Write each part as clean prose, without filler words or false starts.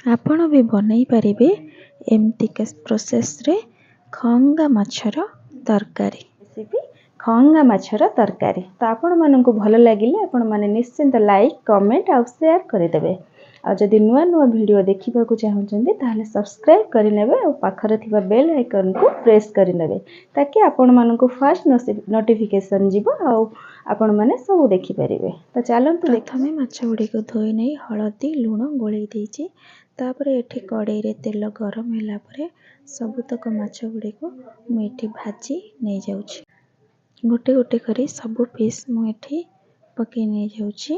ଆପଣ ବି ବନେଇ ପାରିବେ ଏମିତିକା ପ୍ରୋସେସ୍ରେ ଖଅଙ୍ଗା ମାଛର ତରକାରୀ ରେସିପି, ଖଅଙ୍ଗା ମାଛର ତରକାରୀ। ତ ଆପଣମାନଙ୍କୁ ଭଲ ଲାଗିଲେ ଆପଣମାନେ ନିଶ୍ଚିନ୍ତ ଲାଇକ୍, କମେଣ୍ଟ ଆଉ ସେୟାର କରିଦେବେ। ଆଉ ଯଦି ନୂଆ ନୂଆ ଭିଡ଼ିଓ ଦେଖିବାକୁ ଚାହୁଁଛନ୍ତି, ତାହେଲେ ସବସ୍କ୍ରାଇବ୍ କରିନେବେ ଆଉ ପାଖରେ ଥିବା ବେଲ୍ ଆଇକନ୍କୁ ପ୍ରେସ୍ କରିନେବେ, ତାକି ଆପଣମାନଙ୍କୁ ଫାଷ୍ଟ ନୋଟିଫିକେସନ୍ ଯିବ ଆଉ ଆପଣମାନେ ସବୁ ଦେଖିପାରିବେ। ତ ଚାଲନ୍ତୁ। ପ୍ରଥମେ ମାଛ ଗୁଡ଼ିକୁ ଧୋଇ ନେଇ ହଳଦୀ ଲୁଣ ଗୋଳେଇ ଦେଇଛି। ତାପରେ ଏଠି କଡ଼େଇରେ ତେଲ ଗରମ ହେଲା ପରେ ସବୁତକ ମାଛ ଗୁଡ଼ିକୁ ମୁଁ ଏଠି ଭାଜି ନେଇଯାଉଛି। ଗୋଟେ ଗୋଟେ କରି ସବୁ ପିସ୍ ମୁଁ ଏଠି ପକାଇ ନେଇଯାଉଛି।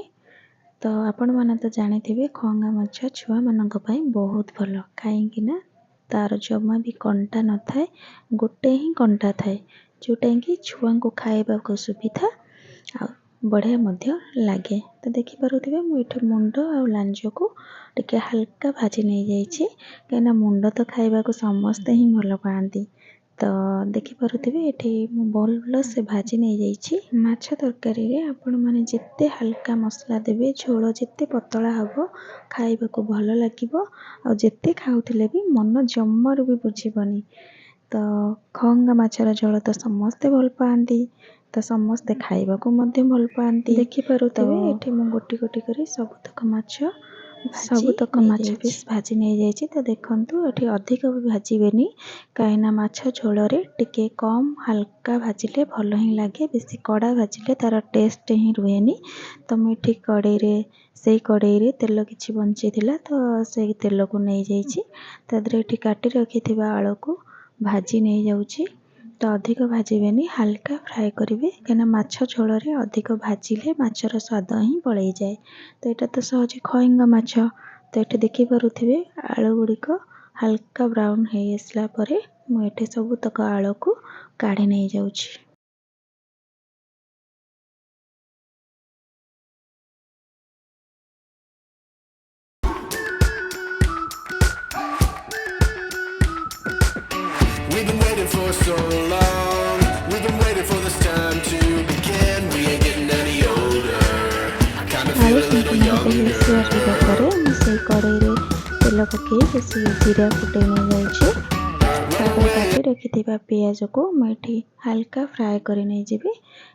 ତ ଆପଣମାନେ ତ ଜାଣିଥିବେ, ଖଅଙ୍ଗା ମାଛ ଛୁଆମାନଙ୍କ ପାଇଁ ବହୁତ ଭଲ, କାହିଁକି ନା ତା'ର ଜମା ବି କଣ୍ଟା ନଥାଏ, ଗୋଟେ ହିଁ କଣ୍ଟା ଥାଏ, ଯେଉଁଟାକି ଛୁଆଙ୍କୁ ଖାଇବାକୁ ସୁବିଧା ଆଉ ବଢ଼ିଆ ମଧ୍ୟ ଲାଗେ। ତ ଦେଖିପାରୁଥିବେ, ମୁଁ ଏଠି ମୁଣ୍ଡ ଆଉ ଲାଞ୍ଜକୁ ଟିକେ ହାଲକା ଭାଜି ନେଇଯାଇଛି, କାହିଁକିନା ମୁଣ୍ଡ ତ ଖାଇବାକୁ ସମସ୍ତେ ହିଁ ଭଲ ପାଆନ୍ତି। ତ ଦେଖିପାରୁଥିବେ, ଏଠି ମୁଁ ଭଲସେ ଭାଜି ନେଇଯାଇଛି। ମାଛ ତରକାରୀରେ ଆପଣମାନେ ଯେତେ ହାଲକା ମସଲା ଦେବେ, ଝୋଳ ଯେତେ ପତଳା ହେବ, ଖାଇବାକୁ ଭଲ ଲାଗିବ ଆଉ ଯେତେ ଖାଉଥିଲେ ବି ମନ ଜମାରୁ ବି ବୁଝିବନି। ତ ଖଅଙ୍ଗା ମାଛର ଝୋଳ ତ ସମସ୍ତେ ଭଲ ପାଆନ୍ତି, ତ ସମସ୍ତେ ଖାଇବାକୁ ମଧ୍ୟ ଭଲ ପାଆନ୍ତି। ଦେଖିପାରୁଥିବେ, ଏଠି ମୁଁ ଗୋଟି ଗୋଟି କରି ସବୁତକ ମାଛ ପିସ୍ ଭାଜି ନେଇଯାଇଛି। ତ ଦେଖନ୍ତୁ, ଏଠି ଅଧିକ ବି ଭାଜିବେନି, କାହିଁକିନା ମାଛ ଝୋଳରେ ଟିକେ କମ୍ ହାଲକା ଭାଜିଲେ ଭଲ ହିଁ ଲାଗେ। ବେଶୀ କଡ଼ା ଭାଜିଲେ ତା'ର ଟେଷ୍ଟ ହିଁ ରୁହେନି। ତ ମୁଁ ଏଠି କଡ଼େଇରେ, ସେଇ କଡ଼େଇରେ ତେଲ କିଛି ବଞ୍ଚିଥିଲା, ତ ସେଇ ତେଲକୁ ନେଇଯାଇଛି। ତା ଦେହରେ ଏଠି କାଟି ରଖିଥିବା ଆଳୁକୁ ଭାଜି ନେଇଯାଉଛି। ତ ଅଧିକ ଭାଜିବେନି, ହାଲକା ଫ୍ରାଏ କରିବେ, କାହିଁକିନା ମାଛ ଝୋଳରେ ଅଧିକ ଭାଜିଲେ ମାଛର ସ୍ୱାଦ ହିଁ ପଳେଇଯାଏ। ତ ଏଇଟା ତ ସହଜେ ଖଇଙ୍ଗା ମାଛ। ତ ଏଠି ଦେଖିପାରୁଥିବେ, ଆଳୁ ଗୁଡ଼ିକ ହାଲକା ବ୍ରାଉନ୍ ହେଇ ଆସିଲା ପରେ ମୁଁ ଏଠି ସବୁତକ ଆଳୁକୁ କାଢ଼ି ନେଇଯାଉଛି। We've been waiting for so long. We've been waiting for this time to begin. We ain't getting any older. I kinda ଆଳୁ feel a little ସମ୍ପୂର୍ଣ୍ଣ ରୂପେ younger. ହେଇସାରିବା ପରେ ମୁଁ ସେଇ କଡ଼େଇରେ ତେଲ ପକାଇ ବେଶୀ ଜିରା ଫୁଟେଇ ନେଇଯାଉଛି। ତାପରେ କାଟି ରଖିଥିବା ପିଆଜକୁ ମୁଁ ଏଠି ହାଲକା ଫ୍ରାଏ କରି ନେଇଯିବି,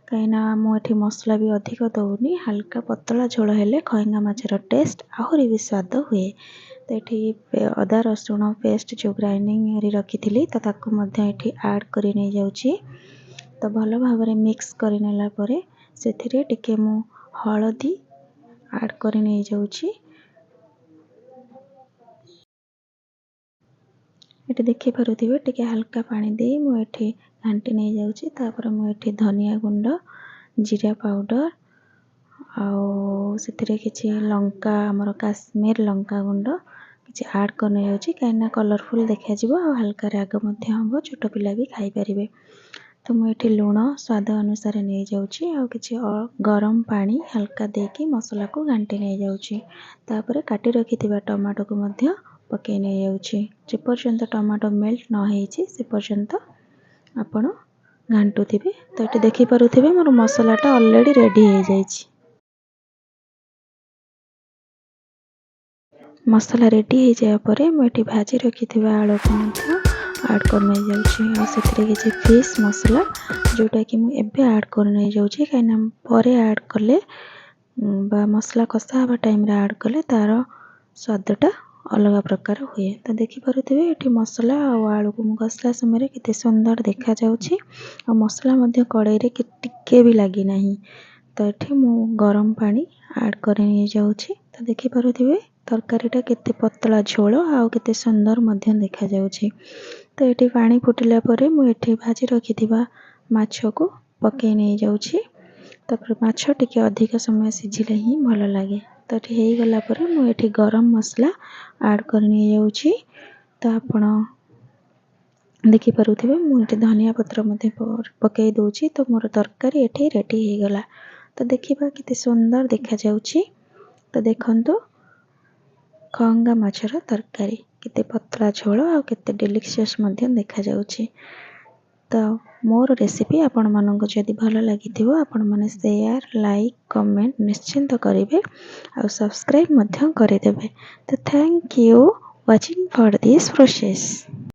କାହିଁକିନା ମୁଁ ଏଠି ମସଲା ବି ଅଧିକ ଦେଉନି। ହାଲକା ପତଳା ଝୋଳ ହେଲେ ଖଇଙ୍ଗା ମାଛର ଟେଷ୍ଟ ଆହୁରି ବି ସ୍ୱାଦ ହୁଏ। ତ ଏଠି ଅଦା ରସୁଣ ପେଷ୍ଟ ଯେଉଁ ଗ୍ରାଇଣ୍ଡିଙ୍ଗ କରି ରଖିଥିଲି, ତ ତାକୁ ମଧ୍ୟ ଏଠି ଆଡ଼୍ କରି ନେଇଯାଉଛି। ତ ଭଲ ଭାବରେ ମିକ୍ସ କରିନେଲା ପରେ ସେଥିରେ ଟିକେ ମୁଁ ହଳଦୀ ଆଡ଼୍ କରି ନେଇଯାଉଛି। ଏଠି ଦେଖିପାରୁଥିବେ, ଟିକେ ହାଲକା ପାଣି ଦେଇ ମୁଁ ଏଠି ଘାଣ୍ଟି ନେଇଯାଉଛି। ତାପରେ ମୁଁ ଏଠି ଧନିଆ ଗୁଣ୍ଡ, ଜିରା ପାଉଡ଼ର ଆଉ ସେଥିରେ କିଛି ଲଙ୍କା, ଆମର କାଶ୍ମୀର ଲଙ୍କା ଗୁଣ୍ଡ କିଛି ଆଡ଼୍ କରି ନେଇଯାଉଛି, କାହିଁକିନା କଲରଫୁଲ୍ ଦେଖାଯିବ ଆଉ ହାଲକା ରାଗ ମଧ୍ୟ ହେବ, ଛୋଟ ପିଲା ବି ଖାଇପାରିବେ। ତ ମୁଁ ଏଠି ଲୁଣ ସ୍ୱାଦ ଅନୁସାରେ ନେଇଯାଉଛି ଆଉ କିଛି ଗରମ ପାଣି ହାଲକା ଦେଇକି ମସଲାକୁ ଘାଣ୍ଟି ନେଇଯାଉଛି। ତାପରେ କାଟି ରଖିଥିବା ଟମାଟୋକୁ ମଧ୍ୟ ପକାଇ ନେଇଯାଉଛି। ଯେପର୍ଯ୍ୟନ୍ତ ଟମାଟୋ ମେଲ୍ଟ ନ ହେଇଛି, ସେ ପର୍ଯ୍ୟନ୍ତ ଆପଣ ଘାଣ୍ଟୁଥିବେ। ତ ଏଠି ଦେଖିପାରୁଥିବେ, ମୋର ମସଲାଟା ଅଲରେଡ଼ି ରେଡ଼ି ହେଇଯାଇଛି। ମସଲା ରେଡ଼ି ହେଇଯିବା ପରେ ମୁଁ ଏଠି ଭାଜି ରଖିଥିବା ଆଳୁକୁ ମଧ୍ୟ ଆଡ଼୍ କରି ନେଇଯାଉଛି ଆଉ ସେଥିରେ କିଛି ଫିସ୍ ମସଲା, ଯେଉଁଟାକି ମୁଁ ଏବେ ଆଡ଼୍ କରି ନେଇଯାଉଛି, କାହିଁକିନା ପରେ ଆଡ଼୍ କଲେ ବା ମସଲା କଷା ହେବା ଟାଇମ୍ରେ ଆଡ଼୍ କଲେ ତା'ର ସ୍ୱାଦଟା ଅଲଗା ପ୍ରକାର ହୁଏ। ତ ଦେଖିପାରୁଥିବେ, ଏଠି ମସଲା ଆଉ ଆଳୁକୁ ମୁଁ କଷିଲା ସମୟରେ କେତେ ସୁନ୍ଦର ଦେଖାଯାଉଛି ଆଉ ମସଲା ମଧ୍ୟ କଡ଼େଇରେ ଟିକେ ବି ଲାଗିନାହିଁ। ତ ଏଠି ମୁଁ ଗରମ ପାଣି ଆଡ଼୍ କରି ନେଇଯାଉଛି। ତ ଦେଖିପାରୁଥିବେ, ତରକାରୀଟା କେତେ ପତଳା ଝୋଳ ଆଉ କେତେ ସୁନ୍ଦର ମଧ୍ୟ ଦେଖାଯାଉଛି। ତ ଏଠି ପାଣି ଫୁଟିଲା ପରେ ମୁଁ ଏଠି ଭାଜି ରଖିଥିବା ମାଛକୁ ପକାଇ ନେଇଯାଉଛି। ତାପରେ ମାଛ ଟିକେ ଅଧିକ ସମୟ ସିଝିଲେ ହିଁ ଭଲ ଲାଗେ। ତ ଏଠି ହେଇଗଲା ପରେ ମୁଁ ଏଠି ଗରମ ମସଲା ଆଡ଼୍ କରି ନେଇଯାଉଛି। ତ ଆପଣ ଦେଖିପାରୁଥିବେ, ମୁଁ ଏଠି ଧନିଆ ପତ୍ର ମଧ୍ୟ ପକାଇ ଦେଉଛି। ତ ମୋର ତରକାରୀ ଏଠି ରେଡ଼ି ହେଇଗଲା। ତ ଦେଖିବା, କେତେ ସୁନ୍ଦର ଦେଖାଯାଉଛି। ତ ଦେଖନ୍ତୁ, ଖଅଙ୍ଗା ମାଛର ତରକାରୀ କେତେ ପତଳା ଝୋଳ ଆଉ କେତେ ଡେଲିସିୟସ୍ ମଧ୍ୟ ଦେଖାଯାଉଛି। ତ ମୋର ରେସିପି ଆପଣମାନଙ୍କୁ ଯଦି ଭଲ ଲାଗିଥିବ, ଆପଣମାନେ ସେୟାର, ଲାଇକ୍, କମେଣ୍ଟ ନିଶ୍ଚିନ୍ତ କରିବେ ଆଉ ସବସ୍କ୍ରାଇବ୍ ମଧ୍ୟ କରିଦେବେ। ତ thank you. watching for this process.